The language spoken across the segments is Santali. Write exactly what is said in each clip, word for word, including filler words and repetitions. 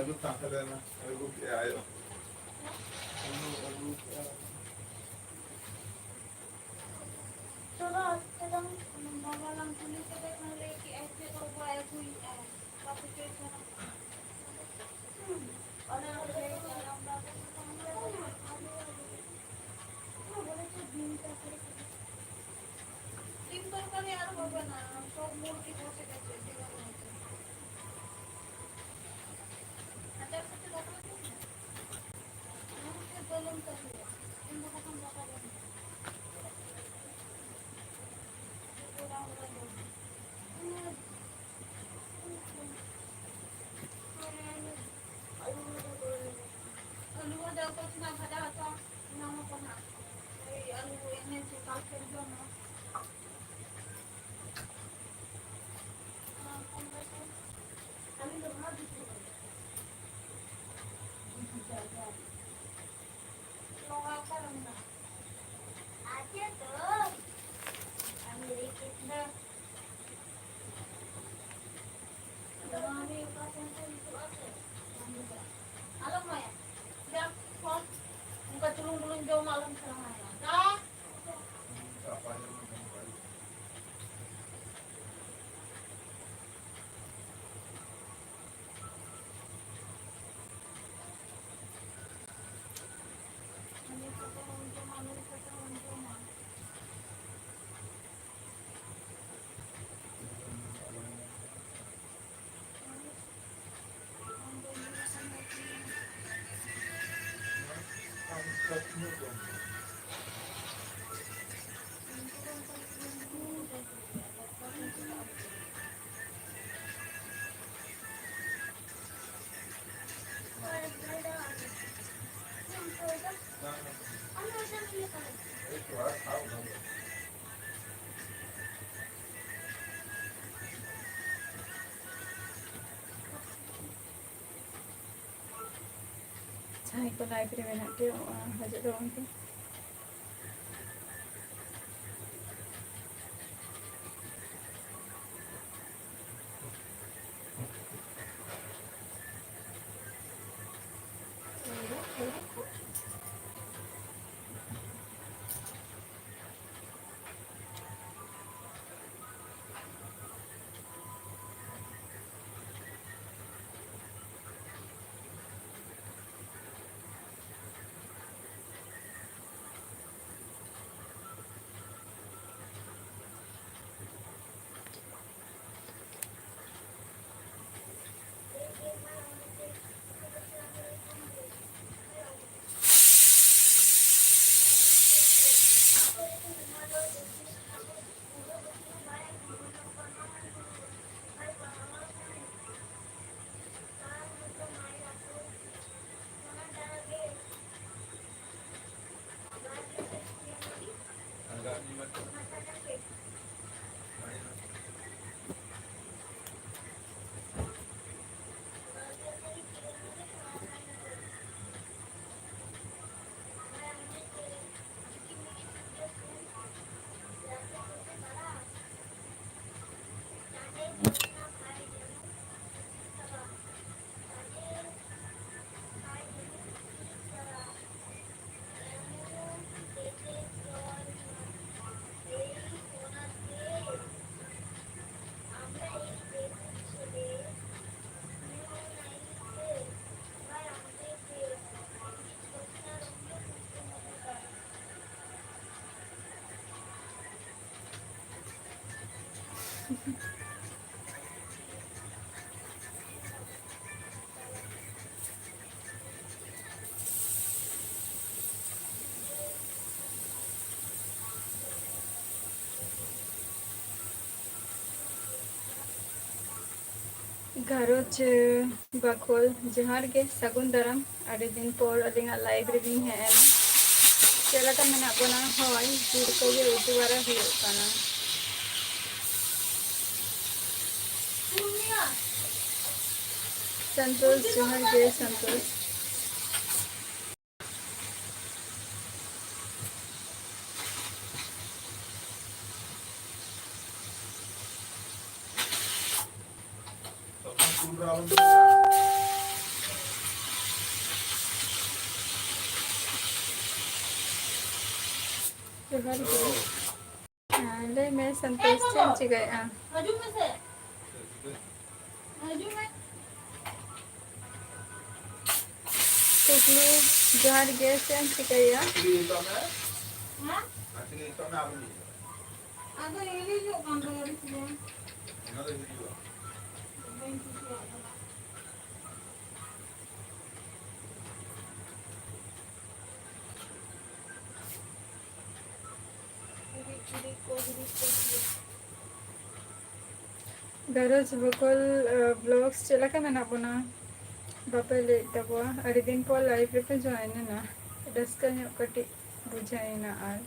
ᱟᱹᱜᱩ ᱛᱟᱦᱮᱸ ᱞᱮᱱᱟ, ᱟᱹᱜᱩ ᱠᱮᱜᱼᱟ ᱟᱭᱳ᱾ ᱟᱹᱜᱩ, ᱟᱹᱜᱩ ᱠᱮᱜᱼᱟ᱾ ᱪᱚᱞᱚ, ᱟᱡ ᱛᱮᱫᱚ ᱵᱟᱵᱟ ᱞᱟᱝ ᱠᱩᱞᱤ ᱠᱮᱫᱮ ᱠᱷᱟᱱ ᱞᱟᱹᱭ ᱠᱮᱜᱼᱟᱭ ᱪᱮᱫ ᱵᱟᱵᱟ ᱟᱹᱜᱩᱭᱮᱜᱼᱟᱭ᱾ ᱵᱟᱯᱮ ᱪᱟᱞᱟᱜ ᱠᱟᱱᱟ? ᱦᱩᱸ᱾ ᱚᱱᱟ ᱠᱚ ᱞᱟᱹᱭ ᱠᱮᱜᱼᱟ, ᱟᱢ ᱵᱟᱵᱟ ᱠᱚ ᱛᱟᱦᱮᱱ ᱠᱟᱱᱟ᱾ ᱚᱱᱟ ᱵᱚᱞᱮ ᱪᱮᱫ ᱵᱤᱱ ᱛᱟᱦᱮᱸ ᱠᱟᱱᱟ? ᱛᱤᱱ ᱛᱚᱨᱠᱟᱨᱤ ᱟᱨ ᱦᱚᱵᱮ ᱱᱟ, ᱥᱚᱵ ᱢᱩᱨᱜᱤ ᱵᱚᱥᱮ ᱜᱮᱪᱮ, ᱛᱤᱱ ᱛᱚᱨᱠᱟᱨᱤ᱾ ᱟᱪᱪᱷᱟ, ᱥᱮ ᱫᱟᱠᱟ ᱠᱚ? ᱱᱚᱣᱟ ᱪᱮᱫ ᱵᱚᱞᱚᱱ ᱛᱟᱞᱮᱭᱟ? ᱤᱧ ᱫᱚ ᱵᱟᱠᱷᱟᱱ ᱫᱟᱠᱟ ᱵᱟᱹᱧ ᱡᱚᱢᱟ᱾ ᱟᱹᱞᱩ ᱵᱷᱟᱡᱟ ᱠᱚ ᱛᱤᱱᱟᱹᱜ ᱵᱷᱟᱡᱟ ᱦᱚᱪᱚ, ᱚᱱᱟ ᱢᱟ ᱠᱚ ᱱᱟᱜ᱾ ᱳᱭ ᱟᱹᱞᱩ ᱮᱱᱮ ᱪᱮ ᱠᱟᱞᱠᱮ ᱡᱚᱢᱟ᱾ ᱟᱞᱚᱢ ᱮᱢᱟᱭᱟ᱾ ᱡᱟ, ᱠᱚᱢ᱾ ᱚᱱᱠᱟ ᱪᱩᱞᱩᱝ ᱵᱩᱞᱩᱝ ᱡᱚᱢ ᱟᱞᱚᱢ ᱥᱮᱬᱟᱭᱟ᱾ ᱡᱟ᱾ ᱡᱟᱦᱟᱸᱭ ᱠᱚ live ᱨᱮ ᱢᱮᱱᱟᱜ ᱯᱮᱭᱟ, ᱦᱤᱡᱩᱜ ᱛᱟᱵᱚᱱ ᱯᱮ᱾ ᱜᱷᱟᱨᱚᱸᱡᱽ ᱵᱟᱠᱷᱳᱞ, ᱡᱚᱦᱟᱨ ᱜᱮ, ᱥᱟᱹᱜᱩᱱ ᱫᱟᱨᱟᱢ᱾ ᱟᱹᱰᱤ ᱫᱤᱱ ᱯᱚᱨ ᱟᱹᱞᱤᱧᱟᱜ live ᱨᱮᱞᱤᱧ ᱦᱮᱡ ᱮᱱᱟ᱾ ᱪᱮᱫ ᱞᱮᱠᱟ ᱢᱮᱱᱟᱜ ᱵᱚᱱᱟ? ᱦᱳᱭ, ᱡᱤᱞ ᱠᱚᱜᱮ ᱩᱛᱩ ᱵᱟᱲᱟ ᱦᱩᱭᱩᱜ ᱠᱟᱱᱟ᱾ ᱥᱚᱱᱛᱳᱥ, ᱡᱚᱦᱟᱨ ᱜᱮ ᱥᱚᱱᱛᱳᱥ᱾ ᱡᱚᱦᱟᱨ ᱜᱮ᱾ ᱦᱮᱸ, ᱞᱟᱹᱭ ᱢᱮ ᱥᱚᱱᱛᱳᱥ, ᱪᱮᱫ ᱮᱢ ᱪᱤᱠᱟᱹᱭᱮᱫᱼᱟ? ᱦᱤᱡᱩᱜ ᱢᱮᱥᱮ᱾ ᱦᱤᱡᱩᱜ ᱢᱮ᱾ ᱴᱩᱠᱞᱩ, ᱡᱚᱦᱟᱨ ᱜᱮ, ᱪᱮᱫ ᱮᱢ ᱪᱤᱠᱟᱹᱭᱮᱫᱼᱟ? ᱦᱮᱸ? ᱟᱫᱚ ᱦᱤᱲᱤᱧᱚᱜ ᱠᱟᱱ ᱫᱚ ᱟᱹᱰᱤ ᱥᱚᱢᱚᱭ᱾ ᱵᱟᱹᱧ ᱠᱩᱥᱤᱭᱟᱜ ᱠᱟᱱᱟ᱾ ᱜᱷᱟᱨᱚᱸᱡᱽ ᱵᱚᱠᱚᱞ, ᱟᱸ, vlogs ᱪᱮᱫ ᱞᱮᱠᱟ ᱢᱮᱱᱟᱜ ᱵᱚᱱᱟ? ᱵᱟᱯᱮ ᱞᱟᱹᱭᱮᱫ ᱛᱟᱵᱚᱣᱟ᱾ ᱟᱹᱰᱤ ᱫᱤᱱ ᱯᱚᱨ live ᱨᱮᱯᱮ join ᱮᱱᱟ᱾ ᱨᱟᱹᱥᱠᱟᱹ ᱧᱚᱜ ᱠᱟᱹᱴᱤᱡ ᱵᱩᱡᱷᱟᱹᱣ ᱮᱱᱟ ᱟᱨ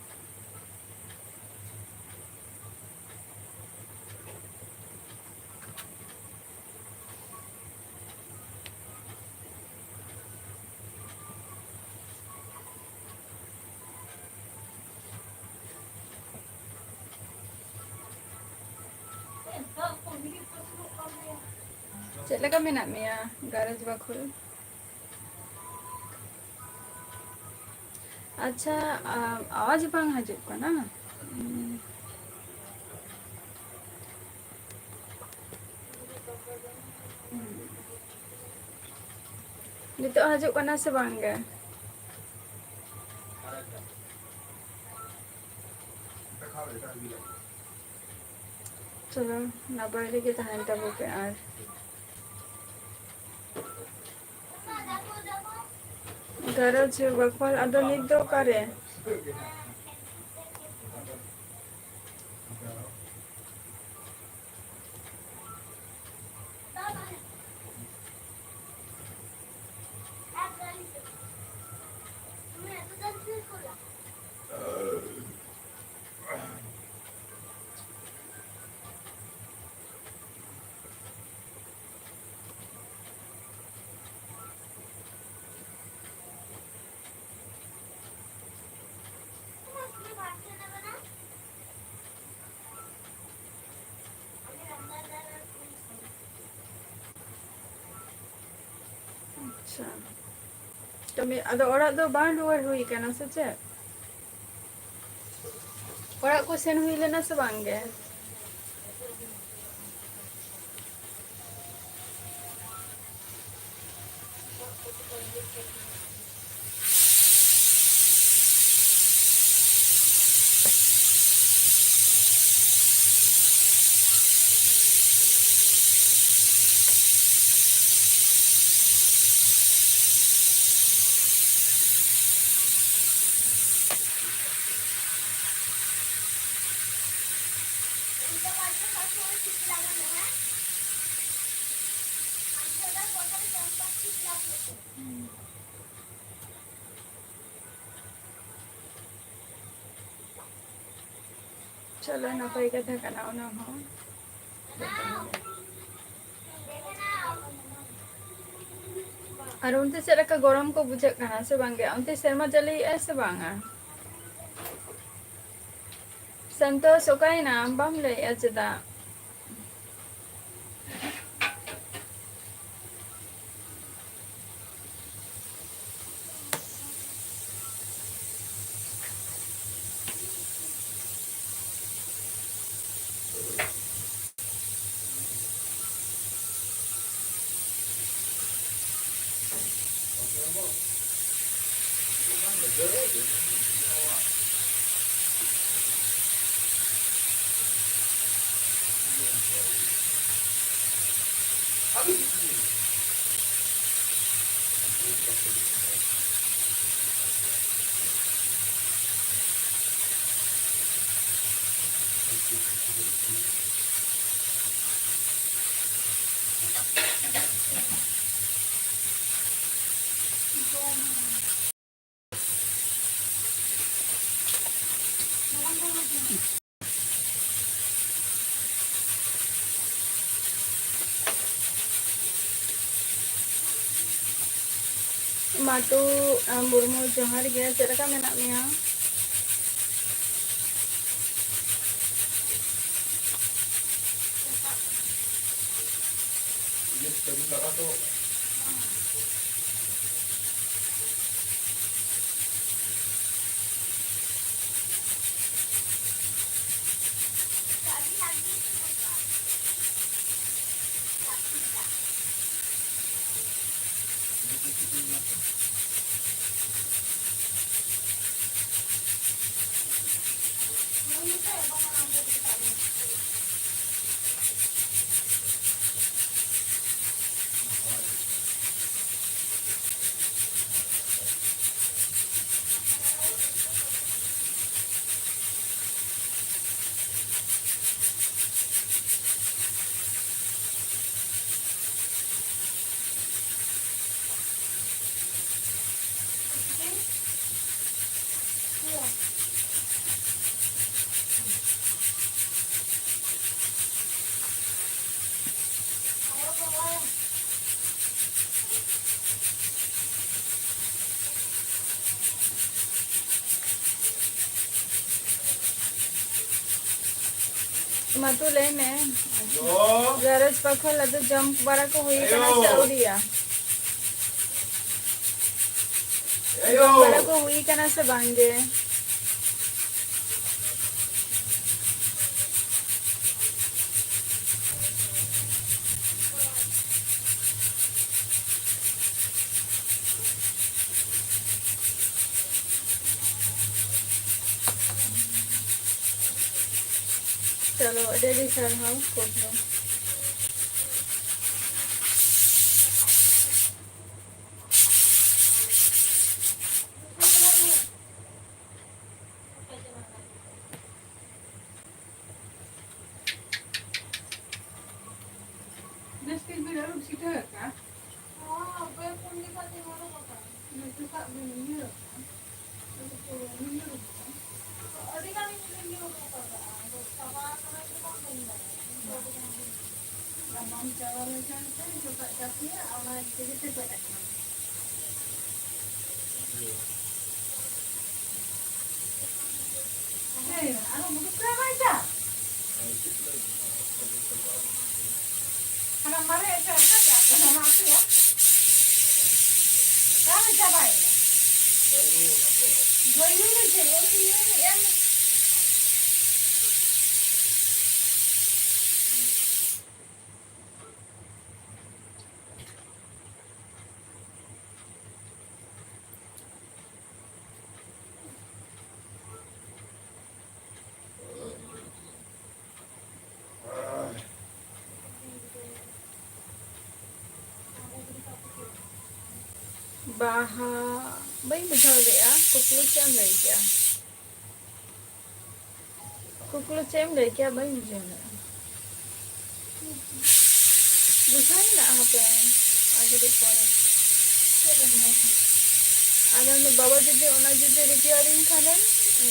ᱪᱮᱫ ᱞᱮᱠᱟ ᱢᱮᱱᱟᱜ ᱢᱮᱭᱟ ᱜᱷᱟᱨᱚᱸᱡᱽ ᱵᱟᱠᱷᱳᱞ? ᱟᱪᱪᱷᱟ, ᱟ-, ᱟᱣᱟᱡᱽ ᱵᱟᱝ ᱦᱤᱡᱩᱜ ᱠᱟᱱᱟ? ᱩᱸ᱾ ᱱᱤᱛᱚᱜ ᱦᱤᱡᱩᱜ ᱠᱟᱱᱟ ᱥᱮ ᱵᱟᱝ ᱜᱮ? ᱫᱮᱠᱷᱟᱣ ᱮᱴᱟᱜ ᱜᱮ᱾ ᱪᱚᱞᱚ, ᱱᱟᱯᱟᱭ ᱨᱮᱜᱮ ᱛᱟᱦᱮᱱ ᱛᱟᱵᱚ ᱯᱮ᱾ ᱟᱨ ᱜᱷᱟᱨᱚᱸᱡᱽ ᱵᱟᱠᱷᱳᱞ ᱟᱫᱚ ᱱᱤᱛ ᱫᱚ ᱚᱠᱟᱨᱮ? ᱟᱪᱪᱷᱟ, ᱠᱟᱹᱢᱤ ᱟᱫᱚ ᱚᱲᱟᱜ ᱫᱚ ᱵᱟᱝ ᱨᱩᱣᱟᱹᱲ ᱦᱩᱭ ᱠᱟᱱᱟ ᱥᱮ ᱪᱮᱫ? ᱚᱲᱟᱜ ᱠᱚ ᱥᱮᱱ ᱦᱩᱭ ᱞᱮᱱᱟ ᱥᱮ ᱵᱟᱝ ᱜᱮ? ᱪᱚᱞᱚ, ᱱᱟᱯᱟᱭ ᱠᱟᱛᱷᱟ ᱠᱟᱱᱟ ᱚᱱᱟ ᱦᱚᱸ᱾ ᱟᱨ ᱚᱱᱛᱮ ᱪᱮᱫ ᱞᱮᱠᱟ ᱜᱚᱨᱚᱢ ᱠᱚ ᱵᱩᱡᱷᱟᱹᱜ ᱠᱟᱱᱟ ᱥᱮ ᱵᱟᱝ ᱜᱮ? ᱚᱱᱛᱮ ᱥᱮᱨᱢᱟ ᱡᱟᱹᱲᱤᱭᱮᱜᱼᱟᱭ ᱥᱮ ᱵᱟᱝᱟ? ᱥᱚᱱᱛᱳᱥ, ᱚᱠᱟᱭᱮᱱᱟᱢ? ᱵᱟᱢ ᱞᱟᱹᱭᱮᱜᱼᱟ ᱪᱮᱫᱟᱜ? ᱢᱟᱴᱩ, ᱟᱢ ᱢᱩᱨᱢᱩ, ᱡᱚᱦᱟᱨ ᱜᱮ, ᱪᱮᱫ ᱞᱮᱠᱟ ᱢᱮᱱᱟᱜ ᱢᱮᱭᱟ? ᱢᱟ ᱛᱚ ᱞᱟᱹᱭ ᱢᱮ᱾ ᱜᱷᱟᱨᱚᱸᱡᱽ ᱯᱟᱠᱷᱚ ᱞᱟᱹᱰᱩ ᱡᱚᱢ ᱵᱟᱲᱟ ᱠᱚ ᱦᱩᱭ ᱠᱟᱱᱟ ᱥᱮ ᱟᱹᱣᱨᱤᱭᱟ? ᱡᱚᱢ ᱵᱟᱲᱟ ᱠᱚ ᱦᱩᱭ ᱠᱟᱱᱟ ᱥᱮ ᱵᱟᱝ ᱜᱮ? ᱪᱚᱞᱚ, ᱟᱹᱰᱤ ᱟᱹᱰᱤ ᱥᱟᱨᱦᱟᱣ ᱠᱚᱵᱨᱚ᱾ ᱟᱹᱰᱤ ᱜᱟᱱ ᱤᱧ ᱧᱩ ᱟᱠᱟᱫᱟ, ᱟᱫᱚ ᱪᱟᱵᱟ ᱟᱠᱟᱱᱟ ᱥᱮ ᱵᱟᱝ ᱵᱟᱹᱧ ᱵᱟᱲᱟᱭᱟ᱾ ᱵᱟᱝ ᱪᱟᱵᱟ ᱞᱮᱱᱠᱷᱟᱱ ᱥᱮ ᱡᱚᱴᱟᱜ ᱪᱟᱥ ᱦᱩᱭᱩᱜᱼᱟ, ᱚᱱᱟ ᱛᱮᱜᱮ ᱛᱮ ᱜᱚᱡ ᱟᱠᱟᱱᱟ᱾ ᱦᱮᱸ, ᱟᱨᱚ ᱵᱩᱰᱩᱠ ᱠᱟᱭ ᱵᱟᱭ ᱪᱟ? ᱦᱟᱱᱟ ᱢᱟᱨᱮ ᱮᱴᱟᱜ ᱮᱴᱟᱜ ᱪᱟ ᱠᱚ ᱮᱢᱟ ᱯᱮᱭᱟ? ᱛᱟᱦᱞᱮ ᱪᱟᱵᱟᱭᱮᱱᱟ᱾ ᱵᱟᱹᱭᱩ ᱫᱚ ᱪᱮᱫ? ᱩᱱᱤ ᱧᱩᱭ ᱮᱢ᱾ ᱵᱟᱦᱟ ᱵᱟᱹᱧ ᱵᱩᱡᱷᱟᱹᱣ ᱞᱮᱫᱼᱟ, ᱠᱩᱠᱞᱤ ᱪᱮᱫ ᱮᱢ ᱞᱟᱹᱭ ᱠᱮᱜᱼᱟ? ᱠᱩᱠᱞᱤ ᱪᱮᱫ ᱮᱢ ᱞᱟᱹᱭ ᱠᱮᱜᱼᱟ? ᱵᱟᱹᱧ ᱵᱩᱡᱷᱟᱹᱣ ᱞᱮᱫᱼᱟ᱾ ᱵᱩᱡᱷᱟᱹᱣ ᱢᱮᱱᱟᱜᱼᱟ, ᱦᱟᱯᱮ ᱟᱨ ᱠᱟᱹᱴᱤᱡ ᱯᱚᱨᱮ᱾ ᱪᱮᱫ ᱮᱢ ᱞᱟᱹᱭᱟ? ᱟᱫᱚ ᱩᱱᱤ ᱵᱟᱵᱟ ᱡᱩᱫᱤ ᱚᱱᱟ ᱡᱩᱫᱤ ᱨᱤᱯᱮᱭᱟᱨᱤᱝ ᱠᱷᱟᱱᱮ, ᱮ,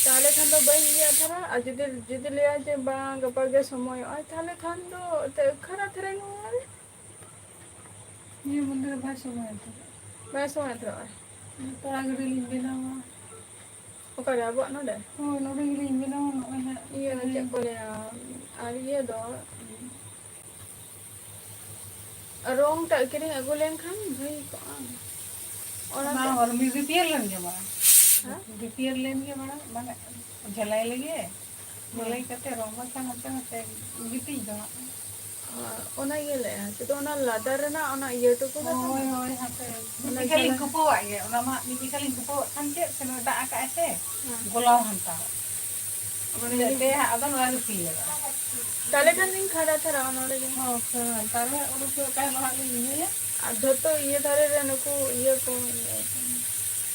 ᱛᱟᱦᱚᱞᱮ ᱠᱷᱟᱱ ᱫᱚ ᱵᱟᱹᱧ ᱤᱭᱟᱹ ᱫᱷᱟᱨᱟ᱾ ᱟᱨ ᱡᱩᱫᱤ, ᱡᱩᱫᱤ ᱞᱟᱹᱭᱟ ᱡᱮ ᱵᱟᱝ, ᱜᱟᱯᱟ ᱜᱮ ᱥᱚᱢᱚᱭᱚᱜᱼᱟᱭ, ᱛᱟᱦᱚᱞᱮ ᱠᱷᱟᱱ ᱫᱚ ᱮᱱᱛᱮᱫ ᱠᱷᱟᱨᱟ ᱫᱷᱟᱨᱟ ᱧᱚᱜ ᱟᱭ᱾ ᱱᱤᱭᱟᱹ ᱢᱚᱱᱫᱤᱨ ᱨᱮ ᱵᱟᱭ ᱥᱚᱢᱚᱭᱚᱜ ᱛᱚ᱾ ᱵᱟᱭ ᱥᱚᱢᱚᱭᱚᱜ ᱛᱚ᱾ ᱛᱚᱲᱟ ᱜᱟᱹᱰᱤ ᱞᱤᱧ ᱵᱮᱱᱟᱣᱟ᱾ ᱚᱠᱟᱨᱮ, ᱟᱵᱚᱣᱟᱜ ᱱᱚᱰᱮ? ᱦᱳᱭ, ᱱᱚᱰᱮ ᱜᱮᱞᱤᱧ ᱵᱮᱱᱟᱣᱟ, ᱱᱚᱜᱼᱚᱭ ᱦᱟᱸᱜ᱾ ᱤᱭᱟᱹ, ᱪᱮᱫ ᱠᱚ ᱞᱟᱹᱭᱟ, ᱟᱨ ᱤᱭᱟᱹ ᱫᱚ, ᱨᱚᱝ ᱴᱟᱜ ᱠᱤᱨᱤᱧ ᱟᱹᱜᱩ ᱞᱮᱱᱠᱷᱟᱱ ᱵᱷᱟᱹᱜᱤ ᱠᱚᱜᱼᱟ᱾ ᱚᱱᱟ ᱚᱱᱟ ᱛᱮ ᱦᱚᱨ ᱢᱤᱫ ᱨᱤᱯᱤᱭᱟᱨ ᱞᱮᱱ ᱜᱮ ᱢᱟᱲᱟᱝ᱾ ᱦᱮᱸ? ᱨᱤᱯᱤᱭᱟᱨ ᱞᱮᱱ ᱜᱮ ᱢᱟᱲᱟᱝ, ᱢᱟᱱᱮ ᱡᱷᱟᱞᱟᱭ ᱞᱮᱜᱮ᱾ ᱦᱮᱸ᱾ ᱡᱷᱟᱞᱟᱭ ᱠᱟᱛᱮ ᱨᱚᱝ ᱢᱟᱠᱷᱟ ᱦᱟᱱᱛᱮ ᱱᱟᱛᱮ ᱜᱤᱛᱤᱡ ᱫᱚ ᱦᱟᱸᱜ᱾ ᱚᱱᱟ ᱤᱭᱟᱹ ᱞᱮᱜᱼᱟ, ᱥᱩᱫᱷᱩ ᱚᱱᱟ ᱞᱟᱛᱟᱨ ᱨᱮᱱᱟᱜ ᱚᱱᱟ ᱤᱭᱟᱹ ᱴᱩᱠᱩ ᱫᱚ ᱦᱳᱭ, ᱛᱟᱦᱮᱸ᱾ ᱦᱳᱭ, ᱦᱟᱱᱛᱮ ᱚᱱᱟ ᱢᱤᱫ ᱡᱷᱟᱹᱞᱤᱧ ᱡᱷᱟᱹᱞ ᱠᱩᱯᱟᱹᱣᱟᱜ ᱜᱮ, ᱚᱱᱟ ᱢᱟ ᱢᱤᱫ ᱡᱷᱟᱹᱞᱤᱧ ᱠᱩᱯᱟᱹᱣᱟᱜ ᱠᱷᱟᱱ ᱪᱮᱫ ᱥᱮ ᱱᱚᱣᱟ ᱫᱟᱜ ᱟᱠᱟᱜᱼᱟᱭ ᱥᱮ, ᱦᱮᱸ᱾ ᱜᱚᱞᱟᱣ ᱦᱟᱱᱛᱟᱲᱚᱜ᱾ ᱢᱟᱱᱮ ᱤᱱᱟᱹᱜ ᱛᱮ ᱦᱟᱸᱜ ᱟᱫᱚ ᱱᱚᱣᱟ ᱨᱤᱯᱤᱭᱟᱨᱚᱜᱼᱟ᱾ ᱛᱟᱦᱞᱮ ᱠᱷᱟᱱ ᱫᱚᱧ ᱠᱷᱟᱨᱟ ᱛᱷᱟᱨᱟᱜᱼᱟ ᱱᱚᱰᱮ ᱜᱮ᱾ ᱦᱚᱸ, ᱠᱷᱟᱨᱟ ᱛᱟᱦᱞᱮ ᱩᱰᱩᱠ ᱦᱩᱭᱩᱜ ᱠᱷᱟᱱ ᱱᱚᱣᱟ ᱞᱤᱧ ᱤᱭᱟᱹᱭᱟ᱾ ᱟᱨ ᱡᱷᱚᱛᱚ ᱤᱭᱟᱹ ᱫᱷᱟᱨᱮ ᱨᱮ ᱱᱩᱠᱩ ᱤᱭᱟᱹ ᱠᱚ,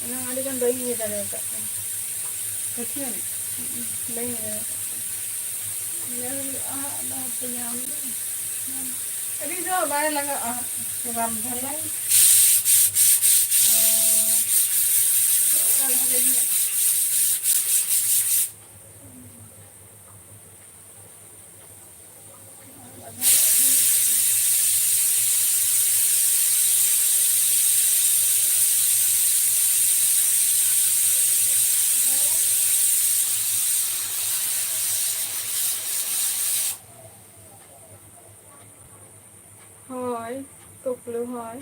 ᱮᱱᱟᱝ ᱟᱹᱰᱤ ᱜᱟᱱ ᱵᱟᱹᱧ ᱤᱭᱟᱹ ᱫᱟᱲᱮ ᱟᱠᱟᱫ ᱠᱚᱣᱟ᱾ ᱯᱟᱹᱴᱭᱟᱹ? ᱵᱟᱹᱧ ᱤᱭᱟᱹ ᱫᱟᱲᱮ ᱟᱠᱟᱫ ᱠᱚᱣᱟ᱾ ᱤᱭᱟᱹ ᱦᱩᱭᱩᱜᱼᱟ, ᱟᱫᱚ ᱦᱟᱯᱮ ᱧᱟᱢ ᱞᱮ᱾ ᱟᱹᱰᱤ ᱫᱚ ᱵᱟᱭ ᱞᱟᱜᱟᱜᱼᱟ, ᱨᱟᱢ ᱫᱷᱟᱞᱟᱭ᱾ ᱦᱳᱭ, ᱠᱩᱠᱞᱩ ᱦᱳᱭ᱾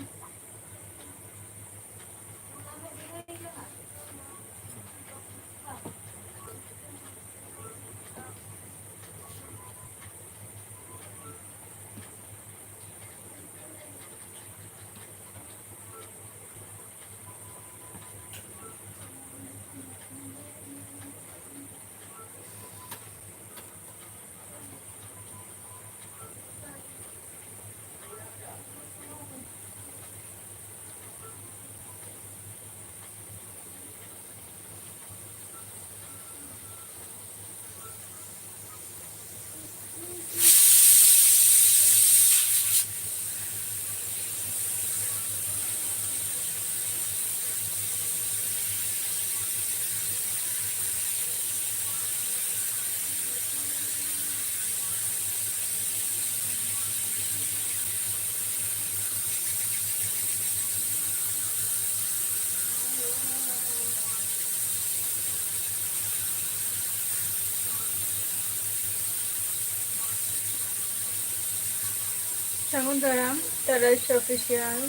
ᱥᱟᱹᱜᱩᱱ ᱫᱟᱨᱟᱢ, ᱛᱟᱨᱟᱥ Official᱾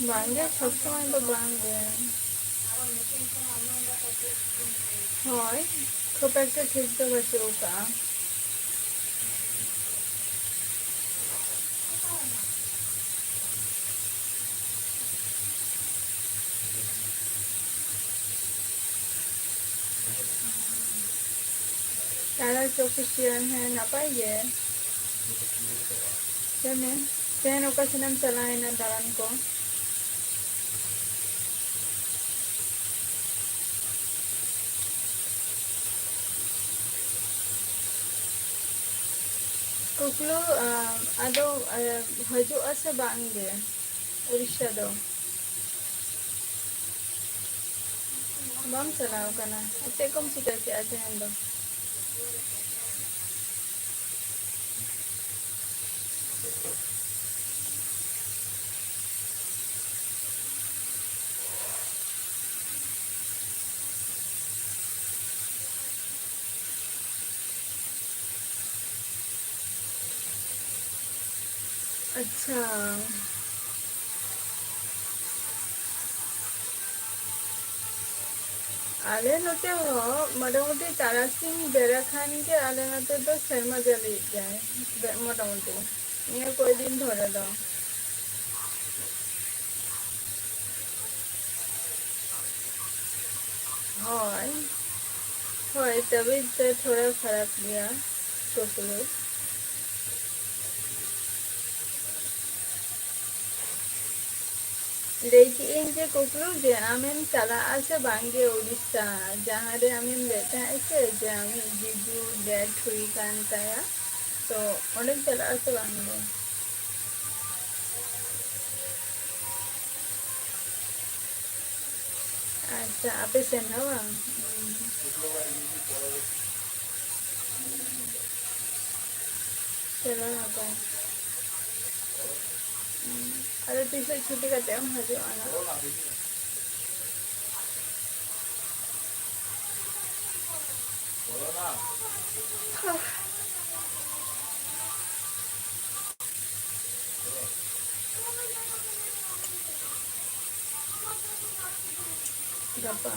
ᱵᱟᱝᱜᱮ, ᱥᱚᱵ ᱥᱚᱢᱚᱭ ᱫᱚ ᱵᱟᱝᱜᱮ᱾ ᱦᱳᱭ, ᱠᱷᱩᱵ ᱮᱠᱴᱟ ᱴᱷᱤᱠ ᱫᱚ ᱵᱟᱹᱪᱩᱜ ᱟᱠᱟᱜᱼᱟ᱾ ᱛᱟᱨᱟᱥ Official, ᱦᱮᱸ, ᱱᱟᱯᱟᱭ ᱜᱮ᱾ ᱛᱮᱦᱮᱧ, ᱛᱮᱦᱮᱧ ᱚᱠᱟ ᱥᱮᱱᱮᱢ ᱪᱟᱞᱟᱣᱮᱱᱟ ᱫᱟᱬᱟᱱ ᱠᱚ? ᱠᱩᱠᱞᱩ, ᱟᱢ ᱟᱫᱚ, ᱮ, ᱦᱤᱡᱩᱜᱼᱟ ᱥᱮ ᱵᱟᱝ ᱜᱮ ᱩᱲᱤᱥᱥᱟ ᱫᱚ? ᱵᱟᱢ ᱪᱟᱞᱟᱣ ᱠᱟᱱᱟ? ᱪᱮᱫ ᱠᱚᱢ ᱪᱤᱠᱟᱹ ᱠᱮᱜᱼᱟ ᱛᱮᱦᱮᱧ ᱫᱚ? ᱟᱪᱪᱷᱟ᱾ ᱟᱞᱮ ᱱᱚᱛᱮ ᱦᱚᱸ ᱢᱚᱴᱟᱢᱩᱴᱤ ᱛᱟᱨᱟᱥᱤᱧ ᱵᱮᱲᱟ ᱠᱷᱟᱱ ᱜᱮ ᱟᱞᱮ ᱱᱚᱛᱮ ᱫᱚ ᱥᱮᱨᱢᱟ ᱡᱟᱹᱲᱤᱭᱮᱫ ᱜᱮᱭᱟᱭ, ᱵᱮ-, ᱢᱚᱴᱟᱢᱩᱴᱤ ᱱᱤᱭᱟᱹ ᱠᱚᱭᱮᱠ ᱫᱤᱱ ᱫᱷᱚᱨᱮ ᱫᱚ᱾ ᱦᱳᱭ, ᱦᱳᱭ, ᱛᱚᱵᱮ ᱛᱚ ᱛᱷᱚᱲᱟ ᱠᱷᱟᱨᱟᱯ ᱜᱮᱭᱟ ᱠᱩᱠᱞᱩ᱾ ᱞᱟᱹᱭ ᱠᱮᱜᱼᱟᱹᱧ ᱡᱮ ᱠᱩᱠᱞᱩ ᱡᱮ ᱟᱢᱮᱢ ᱪᱟᱞᱟᱜᱼᱟ ᱥᱮ ᱵᱟᱝᱜᱮ ᱩᱲᱤᱥᱥᱟ, ᱡᱟᱦᱟᱸ ᱨᱮ ᱟᱢᱮᱢ ᱞᱟᱹᱭᱮᱫ ᱛᱟᱦᱮᱸᱫ ᱥᱮ ᱡᱮ ᱟᱢᱤᱡ ᱡᱤᱡᱩ death ᱦᱩᱭ ᱠᱟᱱ ᱛᱟᱭᱟ, ᱛᱚ ᱚᱸᱰᱮᱢ ᱪᱟᱞᱟᱜᱼᱟ ᱥᱮ ᱵᱟᱝᱜᱮ? ᱟᱪᱪᱷᱟ, ᱟᱯᱮ ᱥᱮᱱ ᱦᱚᱸ ᱵᱟᱝ? ᱦᱩᱸ᱾ ᱪᱚᱞᱚ ᱱᱟᱯᱟᱭ᱾ ᱦᱩᱸ᱾ ᱟᱫᱚ ᱛᱤᱥᱚᱜ ᱪᱷᱩᱴᱤ ᱠᱟᱛᱮ ᱮᱢ ᱦᱤᱡᱩᱜᱼᱟ ᱱᱟᱜ? ᱜᱟᱯᱟ᱾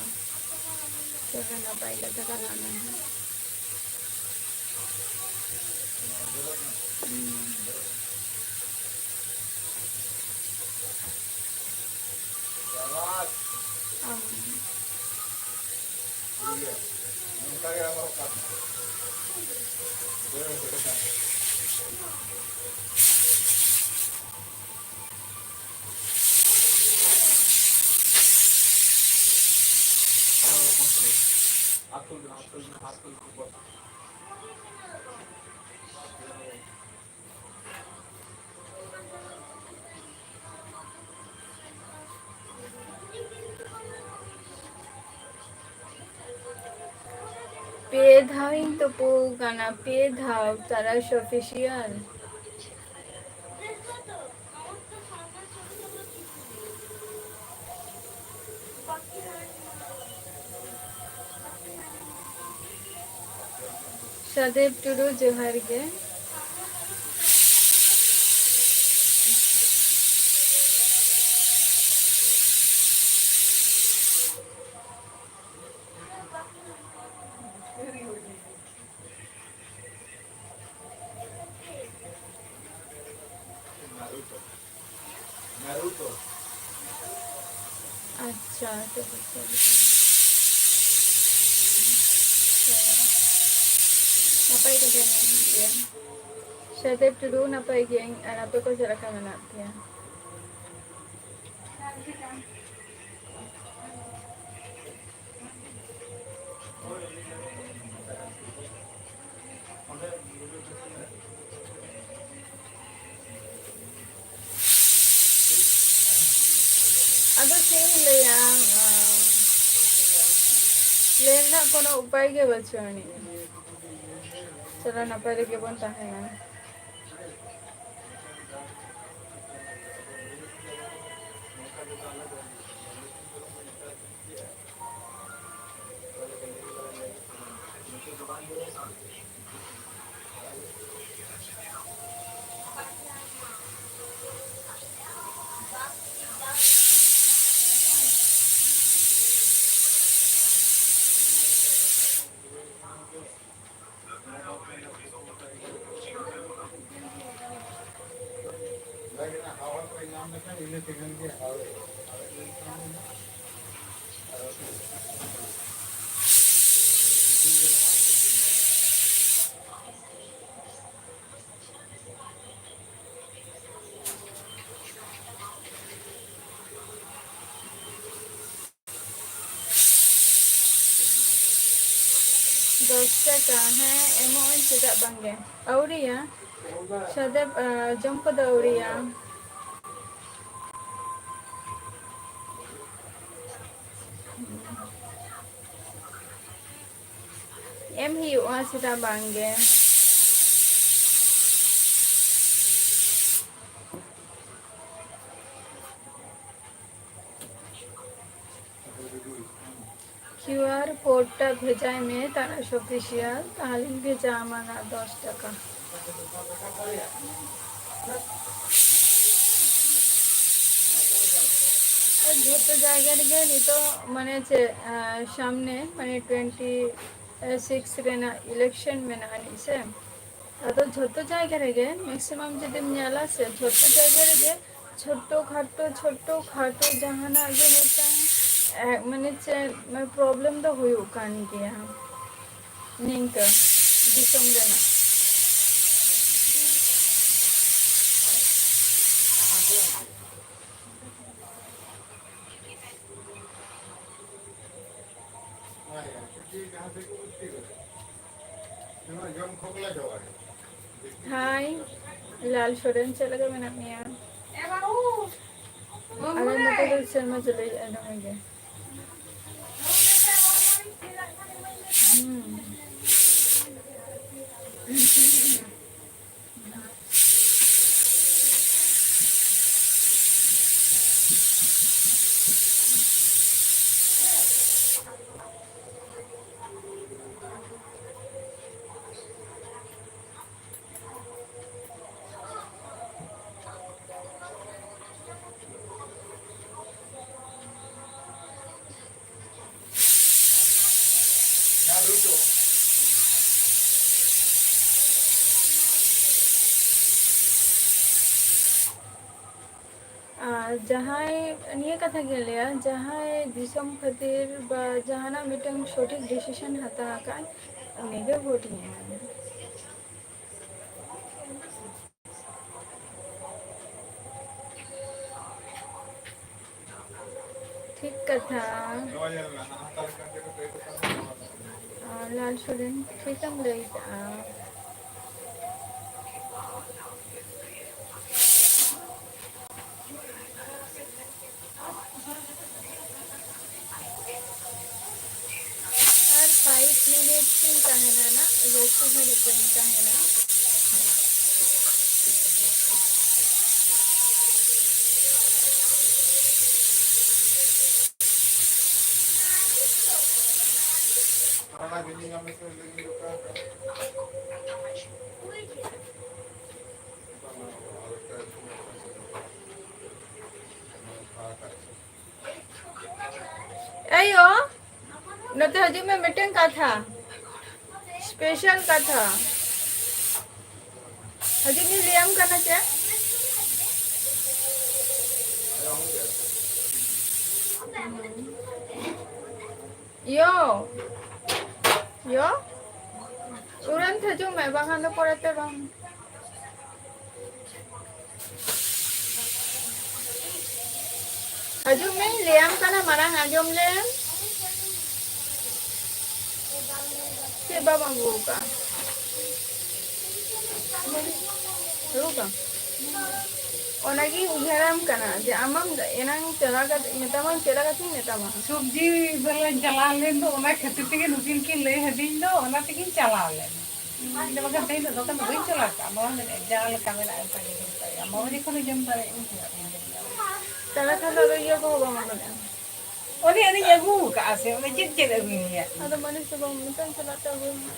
ᱪᱚᱞᱚ, ᱱᱟᱯᱟᱭ ᱠᱟᱛᱷᱟ ᱠᱟᱱᱟ ᱚᱱᱟ ᱦᱚᱸ᱾ ᱦᱩᱸ᱾ ᱟᱢ᱾ ᱯᱮ ᱫᱷᱟᱣ ᱤᱧ ᱛᱩᱯᱩ ᱠᱟᱱᱟ, ᱯᱮ ᱫᱷᱟᱣ, ᱛᱟᱨᱟᱥ ᱚᱯᱷᱤᱥᱤᱭᱟᱞ᱾ ᱥᱟᱫᱮᱵ ᱴᱩᱰᱩ, ᱡᱚᱦᱟᱨ ᱜᱮ᱾ ᱟᱪᱪᱷᱟ, ᱛᱚᱵᱮ ᱪᱮᱫ ᱞᱮᱠᱟ? ᱱᱟᱯᱟᱭ ᱠᱟᱛᱷᱟ ᱠᱟᱱ ᱜᱮᱭᱟ᱾ ᱥᱟᱫᱮᱵ ᱴᱩᱰᱩ, ᱱᱟᱯᱟᱭ ᱜᱤᱭᱟᱹᱧ, ᱟᱨ ᱟᱯᱮ ᱠᱚ ᱪᱮᱫ ᱞᱮᱠᱟ ᱢᱮᱱᱟᱜ ᱯᱮᱭᱟ? ᱟᱫᱚ ᱪᱮᱫ ᱤᱧ ᱞᱟᱹᱭᱟ, ᱟᱸ, ᱞᱟᱹᱭ ᱨᱮᱱᱟᱜ ᱠᱳᱱᱳ ᱩᱯᱟᱭ ᱜᱮ ᱵᱟᱹᱪᱩᱜ ᱟᱹᱱᱤᱡ᱾ ᱪᱚᱞᱚ, ᱱᱟᱯᱟᱭ ᱨᱮᱜᱮ ᱵᱚᱱ ᱛᱟᱦᱮᱱᱟ᱾ ᱫᱚᱥ ᱴᱟᱠᱟ, ᱦᱮᱸ, ᱮᱢᱚᱜ ᱟᱹᱧ, ᱪᱮᱫᱟᱜ ᱵᱟᱝᱜᱮ᱾ ᱟᱹᱣᱨᱤᱭᱟ, ᱥᱟᱫᱮᱵ, ᱟ, ᱡᱚᱢ ᱠᱚᱫᱚ ᱟᱹᱣᱨᱤᱭᱟ᱾ ᱮᱢ ᱦᱩᱭᱩᱜᱼᱟ, ᱪᱮᱫᱟᱜ ᱵᱟᱝᱜᱮ᱾ ᱠᱤᱭᱩ ᱟᱨ ᱠᱳᱰ ᱴᱟ ᱵᱷᱮᱡᱟᱭ ᱢᱮ ᱛᱟᱨᱟᱥ ᱚᱯᱷᱤᱥᱤᱭᱟᱞ, ᱛᱟᱦᱞᱮᱧ ᱵᱷᱮᱡᱟ ᱟᱢᱟ ᱱᱟᱜ ᱫᱚᱥ ᱴᱟᱠᱟ᱾ ᱟᱨ ᱡᱷᱚᱛᱚ ᱡᱟᱭᱜᱟ ᱨᱮᱜᱮ ᱱᱤᱛᱚᱜ ᱢᱟᱱᱮ ᱪᱮᱫ, ᱟᱸ, ᱥᱟᱢᱱᱮ ᱢᱟᱱᱮ ᱴᱩᱭᱮᱱᱴᱤ ᱥᱤᱠᱥ ᱨᱮᱱᱟᱜ ᱤᱞᱮᱠᱥᱚᱱ ᱢᱮᱱᱟᱜᱼᱟ ᱟᱹᱱᱤᱡ ᱥᱮ᱾ ᱟᱫᱚ ᱡᱷᱚᱛᱚ ᱡᱟᱭᱜᱟ ᱨᱮᱜᱮ ᱢᱮᱠᱥᱤᱢᱟᱢ ᱡᱩᱫᱤᱢ ᱧᱮᱞᱟ ᱥᱮ, ᱡᱷᱚᱛᱚ ᱡᱟᱭᱜᱟ ᱨᱮᱜᱮ ᱪᱷᱳᱴᱳ ᱠᱷᱟᱴᱳ, ᱪᱷᱳᱴᱳ ᱠᱷᱟᱴᱳ ᱡᱟᱦᱟᱱᱟᱜ ᱜᱮ ᱢᱤᱫᱴᱟᱝ, ᱮ, ᱢᱟᱱᱮ ᱪᱮᱫ, ᱢᱟᱱᱮ ᱯᱨᱚᱵᱞᱮᱢ ᱫᱚ ᱦᱩᱭᱩᱜ ᱠᱟᱱ ᱜᱮᱭᱟ ᱱᱤᱝᱠᱟᱹ ᱫᱤᱥᱚᱢ ᱨᱮᱱᱟᱜ᱾ ᱦᱟᱭ, ᱞᱟᱞ ᱥᱚᱨᱮᱱ, ᱪᱮᱫ ᱞᱮᱠᱟ ᱢᱮᱱᱟᱜ ᱢᱮᱭᱟ? ᱟᱞᱮ ᱱᱚᱛᱮ ᱫᱚ ᱥᱮᱨᱢᱟ ᱡᱟᱹᱲᱤᱭᱮᱫᱼᱟ ᱫᱚᱢᱮ ᱜᱮ᱾ ᱦᱩᱸ᱾ ᱟᱨ ᱡᱟᱦᱟᱸᱭ, ᱱᱤᱭᱟᱹ ᱠᱟᱛᱷᱟ ᱜᱮ ᱞᱟᱹᱭᱟ, ᱡᱟᱦᱟᱸᱭ ᱫᱤᱥᱚᱢ ᱠᱷᱟᱹᱛᱤᱨ ᱵᱟ ᱡᱟᱦᱟᱱᱟᱜ ᱢᱤᱫᱴᱟᱝ ᱥᱚᱴᱷᱤᱠ ᱰᱤᱥᱤᱥᱚᱱ ᱦᱟᱛᱟᱣ ᱟᱠᱟᱫ, ᱩᱱᱤᱜᱮ ᱵᱷᱳᱴ ᱤᱧ ᱮᱢᱟᱭᱟ᱾ ᱴᱷᱤᱠ ᱠᱟᱛᱷᱟ᱾ ᱞᱟᱞ ᱥᱚᱨᱮᱱ, ᱴᱷᱤᱠᱮᱢ ᱞᱟᱹᱭ ᱠᱟᱜᱼᱟ᱾ ᱟᱨ five minutes ᱤᱧ ᱛᱟᱦᱮᱱᱟ ᱱᱟᱜ, ᱡᱟᱹᱥᱛᱤ ᱜᱷᱟᱹᱲᱤᱡ ᱵᱟᱹᱧ ᱛᱟᱦᱮᱱᱟ᱾ ᱮᱭᱳ, ᱱᱚᱛᱮ ᱦᱤᱡᱩᱜ ᱢᱮ, ᱢᱤᱫᱴᱮᱱ ᱠᱟᱛᱷᱟ, special ᱠᱟᱛᱷᱟ᱾ ᱦᱤᱡᱩᱜ ᱢᱮ, ᱞᱟᱹᱭᱟᱢ ᱠᱟᱱᱟ ᱪᱮ? ᱭᱳ, ᱭᱳ, ᱛᱩᱨᱟᱹᱱᱛ ᱦᱤᱡᱩᱜ ᱢᱮ, ᱵᱟᱠᱷᱟᱱ ᱫᱚ ᱯᱚᱨᱮᱛᱮ ᱵᱟᱝ᱾ ᱦᱤᱡᱩᱜ ᱢᱮᱧ ᱞᱟᱹᱭᱟᱢ ᱠᱟᱱᱟ, ᱢᱟᱲᱟᱝ ᱟᱸᱡᱚᱢ ᱞᱮᱢ᱾ ᱪᱮᱫ ᱵᱟᱢ ᱟᱹᱜᱩ ᱟᱠᱟᱫᱼᱟ? ᱟᱹᱜᱩ ᱠᱟᱜ ᱟᱢ? ᱚᱱᱟᱜᱤᱧ ᱩᱭᱦᱟᱹᱨᱟᱢ ᱠᱟᱱᱟ ᱡᱮ ᱟᱢᱟᱢ ᱮᱱᱟᱝ ᱪᱟᱞᱟᱣ ᱠᱟᱛᱮ ᱢᱮᱛᱟᱢᱟ, ᱪᱮᱫ ᱞᱮᱠᱟᱛᱤᱧ ᱢᱮᱛᱟᱢᱟ? ᱥᱚᱵᱽᱡᱤ ᱵᱟᱞᱟᱧ ᱪᱟᱞᱟᱣ ᱞᱮᱱ ᱫᱚ, ᱚᱱᱟ ᱠᱷᱟᱹᱛᱤᱨ ᱛᱮᱜᱮ ᱱᱩᱠᱤᱱ ᱠᱤᱱ ᱞᱟᱹᱭ ᱟᱹᱫᱤᱧ ᱫᱚ, ᱚᱱᱟ ᱛᱮᱜᱤᱧ ᱪᱟᱞᱟᱣ ᱞᱮᱱᱟ᱾ ᱤᱧ ᱫᱚ ᱵᱟᱠᱷᱟᱱ ᱛᱮᱦᱮᱧ ᱫᱚ ᱫᱚᱠᱟᱱ ᱫᱚ ᱵᱟᱹᱧ ᱪᱟᱞᱟᱣ ᱠᱚᱜᱼᱟ᱾ ᱢᱟᱢᱟ ᱢᱮᱱᱮᱫ, "ᱡᱟᱦᱟᱸ ᱞᱮᱠᱟ ᱢᱮᱱᱟᱜᱼᱟ, ᱚᱱᱠᱟ ᱜᱮ ᱡᱚᱢ ᱫᱟᱲᱮᱭᱟᱜᱼᱟ᱾ ᱢᱟᱢᱟ ᱡᱚᱠᱷᱚᱱᱮ ᱡᱚᱢ ᱫᱟᱲᱮᱭᱟᱜᱼᱟ, ᱩᱱ ᱡᱚᱠᱷᱚᱱ ᱤᱧ ᱡᱚᱢ ᱫᱟᱲᱮᱭᱟᱜᱼᱟ᱾" ᱛᱟᱦᱞᱮ ᱠᱷᱟᱱ ᱫᱚ ᱟᱫᱚ ᱤᱭᱟᱹ ᱠᱚᱦᱚᱸ ᱵᱟᱢ ᱟᱹᱜᱩ ᱞᱮᱫᱼᱟ᱾ ᱩᱱᱤ ᱟᱹᱱᱤᱧ ᱟᱹᱜᱩ ᱟᱠᱟᱫᱼᱟ ᱥᱮ, ᱩᱱᱤ ᱪᱮᱫ ᱪᱮᱫ ᱟᱹᱜᱩᱭ ᱢᱮᱭᱟ? ᱟᱫᱚ ᱢᱟᱹᱞᱤᱥ ᱫᱚ ᱵᱟᱢ ᱢᱮᱛᱟᱧ ᱪᱟᱞᱟᱜ ᱛᱮ ᱟᱹᱜᱩᱭ ᱢᱮ᱾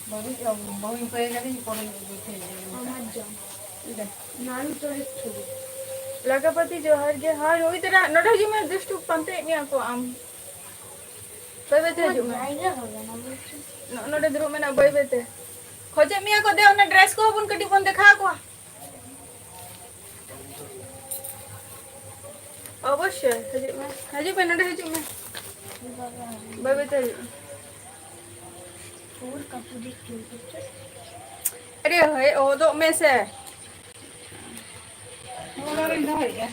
ᱵᱟᱹᱵᱤ, ᱵᱟᱹᱵᱤᱧ ᱠᱚᱭᱮ ᱠᱟᱹᱱᱟᱹᱧ, ᱯᱚᱨᱮᱧ ᱟᱹᱜᱩᱭ ᱛᱮ᱾ ᱟᱢᱟᱜ ᱡᱚᱢ᱾ ᱫᱮ᱾ ᱱᱟᱱ ᱪᱚᱨᱤᱛ ᱪᱷᱚᱵᱤ᱾ ᱞᱟᱠᱟᱯᱟᱛᱤ ᱡᱚᱦᱟᱨ ᱜᱮ᱾ ᱦᱳᱭ, ᱦᱳᱭ, ᱛᱚᱨᱟ, ᱱᱚᱰᱮ ᱦᱤᱡᱩᱜ ᱢᱮ, ᱫᱩᱥᱴᱩ ᱯᱟᱱᱛᱮᱭᱮᱫ ᱢᱮᱭᱟ ᱠᱚ ᱟᱢ᱾ ᱵᱟᱹᱭ ᱵᱟᱹᱭ ᱛᱮ ᱦᱤᱡᱩᱜ ᱢᱮ᱾ ᱡᱟᱭᱜᱟ ᱦᱚᱸ ᱵᱟᱹᱱᱩᱜᱼᱟ᱾ ᱱᱚ-, ᱱᱚᱰᱮ ᱫᱩᱲᱩᱵ ᱢᱮᱱᱟᱜᱼᱟ, ᱵᱟᱹᱭ ᱵᱟᱹᱭ ᱛᱮ᱾ ᱠᱷᱚᱡᱮᱫ ᱢᱮᱭᱟ ᱠᱚ, ᱫᱮ, ᱚᱱᱟ dress ᱠᱚᱦᱚᱸ ᱵᱚᱱ ᱠᱟᱹᱴᱤᱡ ᱵᱚᱱ ᱫᱮᱠᱷᱟᱣ ᱠᱚᱣᱟ᱾ ᱚᱵᱚᱥᱥᱳᱭ, ᱦᱤᱡᱩᱜ ᱢᱮ, ᱦᱤᱡᱩᱜ ᱢᱮ, ᱱᱚᱰᱮ ᱦᱤᱡᱩᱜ ᱢᱮ, ᱵᱟᱹᱭ ᱵᱟᱹᱭ ᱛᱮ ᱦᱤᱡᱩᱜ ᱢᱮ᱾ ᱟᱨᱮ ᱦᱳᱭ, ᱚᱫᱚᱜ ᱢᱮ ᱥᱮ᱾ ᱚᱱᱟ ᱨᱤᱧ ᱫᱚᱦᱚᱭᱮᱫᱼᱟ᱾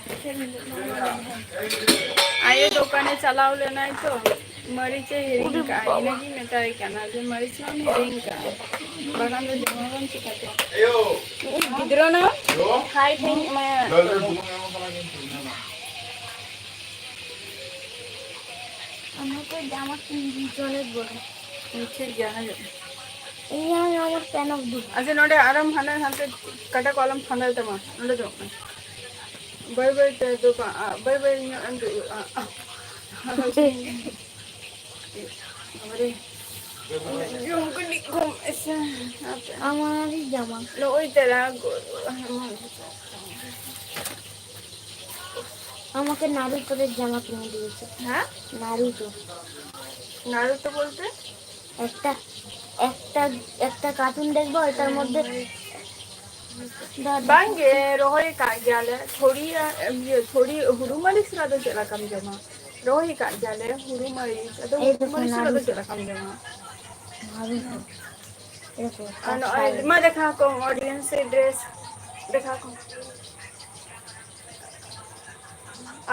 ᱟᱭᱳ ᱫᱚᱠᱟᱱᱮ ᱪᱟᱞᱟᱣ ᱞᱮᱱᱟᱭ ᱛᱚ, ᱢᱟᱹᱨᱤᱪ ᱮ ᱦᱤᱲᱤᱧ ᱠᱟᱜᱼᱟ᱾ ᱤᱱᱟᱹᱜᱤᱧ ᱢᱮᱛᱟᱭ ᱠᱟᱱᱟ ᱡᱮ ᱢᱟᱹᱨᱤᱪ ᱢᱟᱢ ᱦᱤᱲᱤᱧ ᱠᱟᱜᱼᱟ, ᱵᱟᱠᱷᱟᱱ ᱫᱚ ᱡᱚᱢᱟᱵᱚᱱ ᱪᱤᱠᱟᱹᱛᱮ? ᱜᱤᱫᱽᱨᱟᱹ ᱱᱟ ᱠᱷᱟᱭ ᱴᱷᱮᱱ ᱮᱢᱟᱭᱟ᱾ ᱚᱱᱟ ᱠᱚ ᱡᱟᱢᱟ ᱠᱤᱱ ᱪᱚᱞᱮ ᱵᱚᱲ᱾ ᱴᱷᱤᱠ ᱜᱮᱭᱟ, ᱦᱤᱡᱩᱜ ᱢᱮ᱾ ᱤᱧ ᱦᱚᱸ ᱟᱢᱟᱜ ᱯᱮᱱ ᱚᱯᱷ ᱫᱤ᱾ ᱟᱪᱪᱷᱟ, ᱱᱚᱰᱮ ᱟᱨᱚᱢ ᱦᱟᱱᱟ ᱦᱟᱱᱛᱮ ᱠᱟᱴᱟ ᱠᱚ ᱟᱞᱚᱢ ᱯᱷᱟᱸᱫᱟᱭ ᱛᱟᱢᱟ, ᱱᱚᱰᱮ ᱫᱚ᱾ ᱵᱟᱹᱭ ᱵᱟᱹᱭ ᱛᱮ ᱫᱚ ᱵᱟᱝ, ᱟ, ᱵᱟᱹᱭ ᱵᱟᱹᱭ ᱧᱚᱜ ᱮᱢ ᱫᱩᱲᱩᱵᱼᱟ, ᱟ, ᱟ᱾ ᱵᱟᱵᱟᱨᱮ᱾ ᱡᱚᱢ ᱠᱟᱹᱴᱤᱡ ᱠᱚᱢ ᱤᱥᱤᱱ᱾ ᱟᱯᱮ᱾ ᱟᱢᱟᱨᱤ ᱡᱟᱢᱟ᱾ ᱱᱚᱜᱼᱚᱭ ᱛᱟᱨᱟ ᱜᱚ-, ᱟᱢᱟᱜᱮ ᱱᱟᱨᱩᱛᱳ ᱨᱮ ᱡᱟᱢᱟ ᱠᱤᱱ ᱤᱫᱤᱭᱮᱪᱚ᱾ ᱦᱮᱸ? ᱱᱟᱨᱩᱛᱳ᱾ ᱱᱟᱨᱩᱛᱳ ᱵᱚᱞᱛᱮ? একটা, একটা, একটা কার্টুন দেখবো, এটার মধ্যে ᱫᱚ ᱵᱟᱝᱜᱮ, ᱨᱚᱦᱚᱭ ᱠᱟᱜ ᱜᱮᱭᱟᱞᱮ᱾ ᱛᱷᱚᱲᱤ, ᱤᱭᱟᱹ, ᱛᱷᱚᱲᱤ ᱦᱩᱲᱩ ᱢᱟᱹᱞᱤᱥ ᱨᱮᱱᱟᱜ ᱫᱚ ᱪᱮᱫ ᱞᱮᱠᱟᱢ ᱡᱚᱢᱟ? ᱨᱚᱦᱚᱭ ᱠᱟᱜ ᱜᱮᱭᱟᱞᱮ ᱦᱩᱲᱩ ᱢᱟᱹᱞᱤᱥ, ᱟᱫᱚ ᱮᱭ ᱦᱩᱲᱩ ᱫᱮᱠᱷᱚ, ᱢᱟᱹᱞᱤᱥ ᱨᱮᱱᱟᱜ ᱫᱚ ᱱᱟᱨᱩᱛᱳ᱾ ᱪᱮᱫ ᱞᱮᱠᱟᱢ ᱡᱚᱢᱟ? ᱱᱟᱨᱩᱛᱳ᱾ ᱮᱭ ᱫᱮᱠᱷᱚ, ᱟᱨ ᱱᱚᱜᱼᱚᱭ ᱢᱟ ᱫᱮᱠᱷᱟᱣ ᱠᱚᱢ, audience ᱨᱮ dress ᱫᱮᱠᱷᱟᱣ ᱠᱚᱢ᱾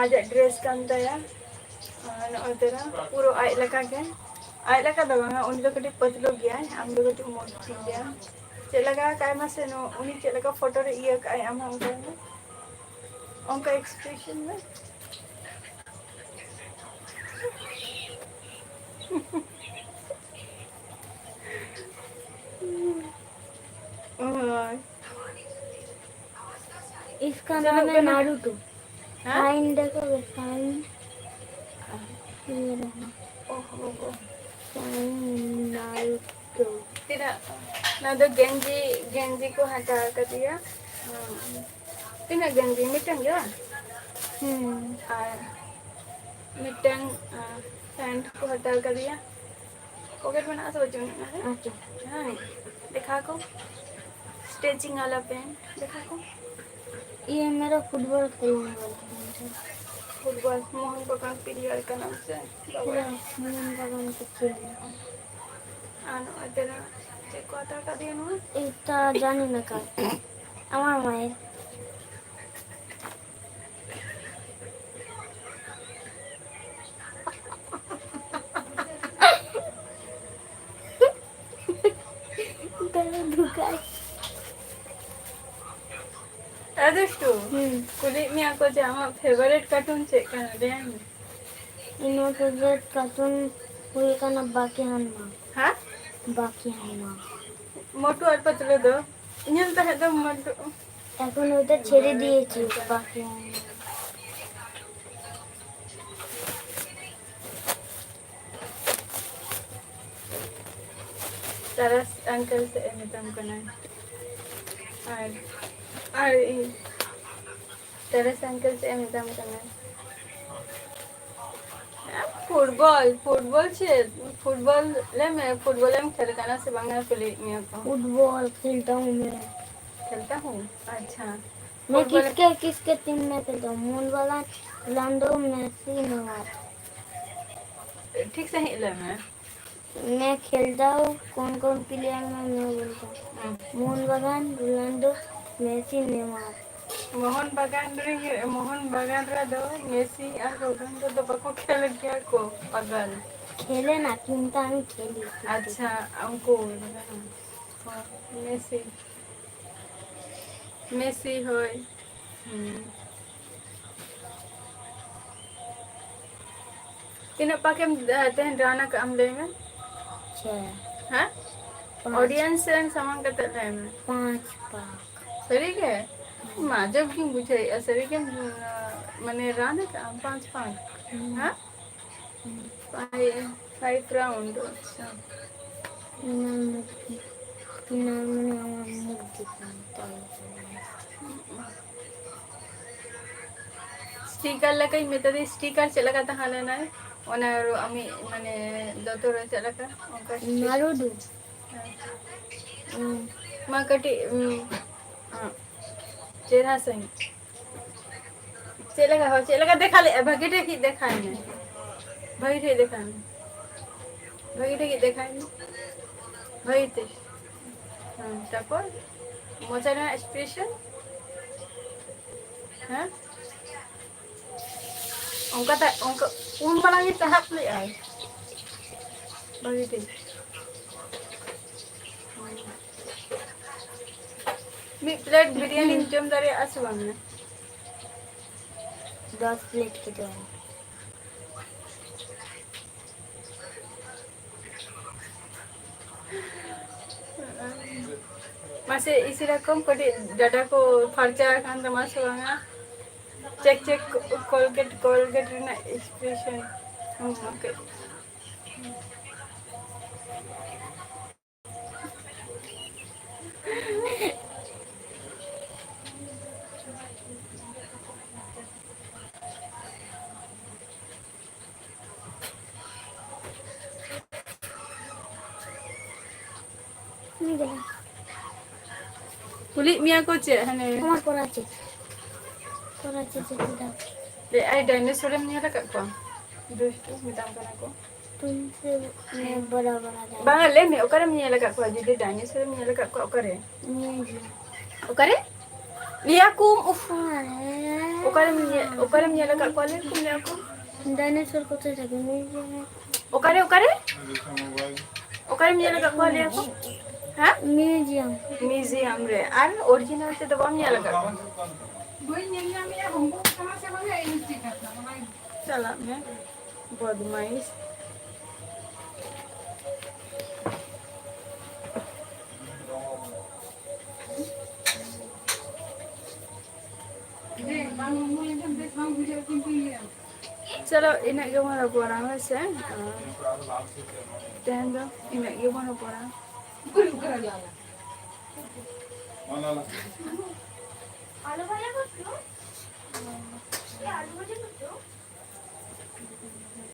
ᱟᱡᱟᱜ dress ᱠᱟᱱ ᱛᱟᱭᱟ᱾ ᱟᱨ ᱱᱚᱜᱼᱚᱭ ᱛᱚᱨᱟ ᱯᱩᱨᱟᱹ ᱟᱡ ᱞᱮᱠᱟ ᱜᱮ᱾ ᱟᱡ ᱞᱮᱠᱟ ᱫᱚ ᱵᱟᱝᱟ, ᱩᱱᱤ ᱫᱚ ᱠᱟᱹᱴᱤᱡ ᱯᱟᱹᱛᱞᱟᱹ ᱜᱮᱭᱟᱭ, ᱟᱢ ᱫᱚ ᱠᱟᱹᱴᱤᱡ ᱢᱚᱴᱟ ᱜᱮᱭᱟᱢ᱾ ᱪᱮᱫ ᱞᱮᱠᱟ ᱠᱟᱭ ᱢᱟᱥᱮ, ᱱᱚ-, ᱩᱱᱤ ᱪᱮᱫ ᱞᱮᱠᱟ photo ᱨᱮ ᱤᱭᱟᱹ ᱠᱟᱜᱼᱟᱭ, ᱟᱢ ᱦᱚᱸ ᱚᱱᱠᱟ ᱜᱮ, ᱚᱱᱠᱟ expression ᱢᱮ᱾ ᱦᱳᱭ᱾ इसका नाम है नारुतो। ᱦᱮᱸ? साइन देखो, साइन। ये रहा। ᱳᱦᱳ, ᱳᱦᱳ। Sign Naruto. ᱛᱤᱱᱟᱹᱜ? ᱱᱚᱣᱟ ᱫᱚ ᱜᱮᱧᱡᱤ, ᱜᱮᱧᱡᱤ ᱠᱚ ᱦᱟᱛᱟᱣ ᱟᱠᱟᱫᱮᱭᱟ᱾ ᱦᱩᱸ᱾ ᱛᱤᱱᱟᱹᱜ ᱜᱮᱧᱡᱤ? ᱢᱤᱫᱴᱟᱝ ᱜᱮ ᱵᱟᱝ? ᱦᱩᱸ᱾ ᱟᱨ ᱢᱤᱫᱴᱟᱝ, ᱟᱸ, ᱯᱮᱱᱴ ᱠᱚ ᱦᱟᱛᱟᱣ ᱟᱠᱟᱫᱮᱭᱟ᱾ ᱯᱚᱠᱮᱴ ᱢᱮᱱᱟᱜᱼᱟ ᱥᱮ ᱵᱟᱹᱪᱩᱜ ᱟᱱᱟ? ᱟᱪᱪᱷᱟ᱾ ᱦᱮᱸ, ᱫᱮᱠᱷᱟᱣ ᱠᱚ᱾ Stitching ᱣᱟᱞᱟ ᱯᱮᱱᱴ, ᱫᱮᱠᱷᱟᱣ ᱠᱚ᱾ ये मेरा फुटबॉल खेलने वाला है। फुटबॉल, मोहन बागान प्लेयर ᱠᱟᱱᱟᱢ ᱥᱮ? ᱦᱮᱸ, ᱢᱳᱦᱚᱱ ᱵᱟᱜᱟᱱ ᱠᱚ ᱠᱷᱮᱞ ᱜᱮᱭᱟ᱾ ᱟᱨ ᱱᱚᱜᱼᱚᱭ ᱛᱮᱨᱟ ᱪᱮᱫ ᱠᱚ ᱦᱟᱛᱟᱣ ᱠᱟᱫᱮᱭᱟ ᱱᱚᱣᱟ? এটা জানি না কার। আমার মায়ের। ᱟᱫᱚ ᱴᱩ, ᱦᱩᱸ᱾ ᱠᱩᱞᱤᱭᱮᱫ ᱢᱮᱭᱟ ᱠᱚ ᱡᱮ ᱟᱢᱟᱜ favourite cartoon ᱪᱮᱫ ᱠᱟᱱᱟ? ᱞᱟᱹᱭᱟᱭ ᱢᱮ᱾ ᱤᱧᱟᱹᱜ favourite cartoon ᱦᱩᱭᱩᱜ ᱠᱟᱱᱟ ᱵᱟᱠᱤ ᱦᱟᱱᱢᱟ᱾ ᱦᱮᱸ? ᱵᱟᱠᱤ ᱦᱟᱱᱢᱟ᱾ ᱢᱚᱴᱩ ᱟᱨ ᱯᱟᱛᱞᱩ ᱫᱚ? ᱤᱧᱟᱹᱜ ᱛᱟᱦᱮᱸᱫ ᱫᱚ ᱢᱚᱴᱩ᱾ এখন ওইটা ছেড়ে দিয়েছি, বাকি হয়নি। ᱛᱟᱨᱟᱥ uncle ᱥᱮᱫ ᱮ ᱢᱮᱛᱟᱢ ᱠᱟᱱᱟ᱾ ᱟᱨ, ᱟᱨ ᱤᱧ, ᱛᱟᱨᱟᱥ uncle ᱥᱮᱫ ᱮ ᱢᱮᱛᱟᱢ ᱠᱟᱱᱟ᱾ ᱯᱷᱩᱴᱵᱚᱞ, ᱯᱷᱩᱴᱵᱚᱞ ᱪᱮᱫ? ᱯᱷᱩᱴᱵᱚᱞ ᱞᱟᱹᱭ ᱢᱮ, ᱯᱷᱩᱴᱵᱚᱞ ᱮᱢ ᱠᱷᱮᱞ ᱠᱟᱱᱟ ᱥᱮ ᱵᱟᱝᱟ ᱠᱩᱞᱤᱭᱮᱫ ᱢᱮᱭᱟ ᱠᱚ? फुटबॉल खेलता हूँ मैं। खेलता हूँ? अच्छा। मैं फुटबॉल किसके, किसके टीम में खेलता हूँ? मोहन बागान, रोनाल्डो, मेसी, नेमार। ठीक ᱥᱟᱺᱦᱤᱡ ᱞᱟᱹᱭ ᱢᱮ᱾ मैं खेलता हूँ, कौन कौन प्लेयर में मैं बोलता हूँ। ᱦᱩᱸ᱾ मोहन बागान, रोनाल्डो, मेसी, नेमार। ᱢᱳᱦᱚᱱ ᱵᱟᱜᱟᱱ ᱨᱮ, ᱢᱳᱦᱚᱱ ᱵᱟᱜᱟᱱ ᱨᱮᱫᱚ ᱢᱮᱥᱤ ᱟᱨ ᱨᱳᱱᱟᱞᱰᱳ ᱫᱚ ᱵᱟᱠᱚ ᱠᱷᱮᱞ ᱜᱮᱭᱟ ᱠᱚ, ᱯᱟᱜᱟᱞ᱾ ᱠᱷᱮᱞᱮ ᱱᱟᱠᱤᱱ ᱛᱟᱝ ᱠᱷᱮᱞᱤ᱾ ᱟᱪᱪᱷᱟ, ᱩᱱᱠᱩ ᱢᱮᱥᱤ, ᱢᱮᱥᱤ ᱦᱳᱭ᱾ ᱦᱩᱸ᱾ ᱛᱤᱱᱟᱹᱜ ᱯᱟᱠᱮᱢ, ᱮ, ᱛᱮᱦᱮᱧ ᱨᱟᱱ ᱟᱠᱟᱫ ᱟᱢ ᱞᱟᱹᱭ ᱢᱮ? ᱪᱷᱮ᱾ ᱦᱮᱸ? ᱯᱟᱸᱪ᱾ Audience ᱨᱮᱱ ᱥᱟᱢᱟᱝ ᱠᱟᱛᱮ ᱞᱟᱹᱭ ᱢᱮ᱾ ᱯᱟᱸᱪ ᱯᱟᱠ᱾ ᱥᱟᱹᱨᱤ ᱜᱮ? ᱦᱩᱸ᱾ ᱢᱟ, ᱟᱡᱚᱵ ᱜᱤᱧ ᱵᱩᱡᱷᱟᱹᱣᱮᱫᱼᱟ, ᱥᱟᱹᱨᱤ ᱜᱮᱢ, ᱢᱟᱱᱮ, ᱨᱟᱱ ᱟᱠᱟᱫ ᱟᱢ ᱯᱟᱸᱪ ᱯᱟᱠ? ᱦᱩᱸ᱾ ᱦᱮᱸ? ᱦᱩᱸ᱾ Five, five round, ᱟᱪᱪᱷᱟ᱾ ᱚᱱᱟ ᱢᱩᱠᱛᱤ, ᱚᱱᱟ ᱢᱟᱱᱮ ᱟᱢᱟᱜ ᱢᱩᱠᱛᱤ ᱠᱟᱱ ᱛᱟᱢᱟ᱾ Sticker ᱞᱮᱠᱟᱧ ᱢᱮᱛᱟᱫᱤᱧ, sticker ᱪᱮᱫ ᱞᱮᱠᱟ ᱛᱟᱦᱮᱸ ᱞᱮᱱᱟᱭ? ᱚᱱᱟ ᱟᱢᱤᱡ, ᱢᱟᱱᱮ, ᱫᱚᱛᱚ ᱨᱮ ᱪᱮᱫ ᱞᱮᱠᱟ? ᱚᱱᱠᱟ sticker᱾ ᱱᱟᱨᱩᱰᱩ᱾ ᱦᱮᱸ᱾ ᱩᱸ᱾ ᱢᱟ ᱠᱟᱹᱴᱤᱡ, ᱩᱸ, ᱟᱸ, ᱪᱮᱦᱨᱟ ᱥᱟᱺᱦᱤᱡ᱾ ᱪᱮᱫ ᱞᱮᱠᱟ ᱦᱚ-, ᱪᱮᱫ ᱞᱮᱠᱟ ᱫᱮᱠᱷᱟ ᱞᱮᱫᱼᱟ? ᱵᱷᱟᱹᱜᱤ ᱴᱷᱤᱠ ᱫᱮᱠᱷᱟᱭ ᱢᱮ᱾ ᱵᱷᱟᱹᱜᱤ ᱴᱷᱤᱠ ᱫᱮᱠᱷᱟᱭ ᱢᱮ᱾ ᱵᱷᱟᱹᱜᱤ ᱴᱷᱤᱠ ᱫᱮᱠᱷᱟᱭ ᱢᱮ᱾ ᱵᱷᱟᱹᱜᱤ ᱴᱷᱤᱠ᱾ ᱦᱮᱸ, ᱛᱟᱨᱯᱚᱨ ᱢᱚᱪᱟ ᱨᱮᱱᱟᱜ expression᱾ ᱦᱮᱸ? ᱚᱱᱠᱟ ᱛᱟ-, ᱚᱱᱠᱟ ᱩᱱ ᱢᱟᱨᱟᱝ ᱜᱮ ᱪᱟᱦᱟᱵ ᱞᱮᱫᱼᱟᱭ᱾ ᱵᱷᱟᱹᱜᱤ ᱴᱷᱤᱠ᱾ ᱢᱤᱫ ᱯᱞᱮᱴ ᱵᱤᱨᱭᱟᱱᱤᱢ ᱡᱚᱢ ᱫᱟᱲᱮᱭᱟᱜᱼᱟ ᱥᱮ ᱵᱟᱝᱟ? ᱫᱚᱥ ᱯᱞᱮᱴ ᱠᱤ ᱡᱚᱢ᱾ ᱢᱟᱥᱮ ᱤᱥᱤᱱ ᱟᱠᱚᱢ, ᱠᱟᱹᱴᱤᱡ ᱰᱟᱴᱟ ᱠᱚ ᱯᱷᱟᱨᱪᱟ ᱟᱠᱟᱱ ᱛᱟᱢᱟ ᱥᱮ ᱵᱟᱝᱟ? ᱪᱮᱠ ᱪᱮᱠ, ᱠᱚᱞᱜᱮᱴ, ᱠᱚᱞᱜᱮᱴ ᱨᱮᱱᱟᱜ ᱮᱠᱥᱯᱨᱮᱥᱚᱱ᱾ ᱦᱩᱸ, ᱳᱠᱮ᱾ ᱩᱱᱤ ᱫᱚ ᱵᱟᱝ᱾ ᱠᱩᱞᱤᱭᱮᱫ ᱢᱮᱭᱟ ᱠᱚ ᱪᱮᱫ ᱦᱟᱱᱮ? ᱟᱢᱟᱜ ᱠᱚᱨᱟᱪᱤ᱾ ᱠᱚᱨᱟᱪᱤ ᱪᱮᱫ ᱠᱮᱫᱟ? ᱞᱟᱹᱭ ᱟᱭ, ᱰᱟᱭᱱᱳᱥᱚᱨᱮᱢ ᱧᱮᱞ ᱟᱠᱟᱫ ᱠᱚᱣᱟ? ᱫᱩᱥᱴᱩ, ᱢᱮᱛᱟᱢ ᱠᱟᱱᱟ ᱠᱚ᱾ ᱛᱩᱢᱥᱮ ᱢᱮ ᱵᱚᱲᱟ ᱵᱚᱲᱟ ᱡᱟᱭᱜᱟ᱾ ᱵᱟᱝᱟ, ᱞᱟᱹᱭ ᱢᱮ, ᱚᱠᱟᱨᱮᱢ ᱧᱮᱞ ᱟᱠᱟᱫ ᱠᱚᱣᱟ? ᱡᱩᱫᱤ ᱰᱟᱭᱱᱳᱥᱚᱨᱮᱢ ᱧᱮᱞ ᱟᱠᱟᱫ ᱠᱚᱣᱟ, ᱚᱠᱟᱨᱮ? ᱢᱤᱭᱩᱡᱤᱭᱟᱢ᱾ ᱚᱠᱟᱨᱮ? ᱞᱟᱹᱭᱟ ᱠᱚᱢ, ᱩᱯᱷ᱾ ᱦᱮᱸ᱾ ᱚᱠᱟᱨᱮᱢ ᱧᱮ-, ᱚᱠᱟᱨᱮᱢ ᱧᱮᱞ ᱟᱠᱟᱫ ᱠᱚᱣᱟ? ᱞᱟᱹᱭ ᱠᱚᱢ, ᱞᱟᱹᱭᱟ ᱠᱚᱢ᱾ ᱰᱟᱭᱱᱳᱥᱚᱨ ᱠᱚ ᱛᱟᱦᱮᱸ ᱠᱟᱱᱟ ᱢᱤᱭᱩᱡᱤᱭᱟᱢ ᱨᱮ᱾ ᱚᱠᱟᱨᱮ, ᱚᱠᱟᱨᱮ? ᱚᱠᱟᱨᱮᱢ ᱧᱮᱞ ᱟᱠᱟᱫ ᱠᱚᱣᱟ? ᱞᱟᱹᱭᱟ ᱠᱚᱢ᱾ ᱦᱮᱸ? ᱢᱤᱭᱩᱡᱤᱭᱟᱢ᱾ ᱢᱤᱭᱩᱡᱤᱭᱟᱢ ᱨᱮ᱾ ᱟᱨ ᱚᱨᱤᱡᱤᱱᱟᱞ ᱛᱮᱫᱚ ᱵᱟᱢ ᱧᱮᱞ ᱟᱠᱟᱫ ᱠᱚᱣᱟ? ᱵᱟᱹᱧ ᱧᱮᱞ ᱧᱟᱢᱮᱭᱟ, ᱦᱳᱢᱣᱳᱨᱠ ᱠᱟᱱᱟ ᱥᱮ ᱵᱟᱝᱟ, ᱤᱧ ᱪᱮᱫ ᱠᱟᱛᱷᱟ, ᱚᱱᱟ ᱪᱟᱞᱟᱜ ᱢᱮ, ᱵᱚᱫᱢᱟᱭᱤᱥ᱾ ᱦᱮᱸ, ᱵᱟᱝ ᱦᱚᱲᱢᱚ ᱞᱮᱱᱠᱷᱟᱱ ᱵᱮᱥ ᱵᱟᱝ ᱵᱩᱡᱷᱟᱹᱜᱼᱟ, ᱠᱤᱱᱛᱩ ᱤᱭᱟᱹ᱾ ᱪᱚᱞᱚ, ᱤᱱᱟᱹᱜ ᱜᱮᱵᱚᱱ ᱨᱚᱯᱚᱲᱟ, ᱦᱳᱭ ᱥᱮ? ᱟᱨ ᱛᱮᱦᱮᱧ ᱫᱚ ᱤᱱᱟᱹᱜ ᱜᱮᱵᱚᱱ ᱨᱚᱯᱚᱲᱟ᱾ ᱚᱠᱚᱭ ᱚᱠᱟᱨᱮ ᱞᱟᱞᱟ? ᱟᱞᱩ ᱵᱷᱟᱡᱟ ᱠᱚ ᱛᱚ? ᱟᱞᱩ ᱵᱷᱟᱡᱟ ᱠᱚ ᱛᱚ?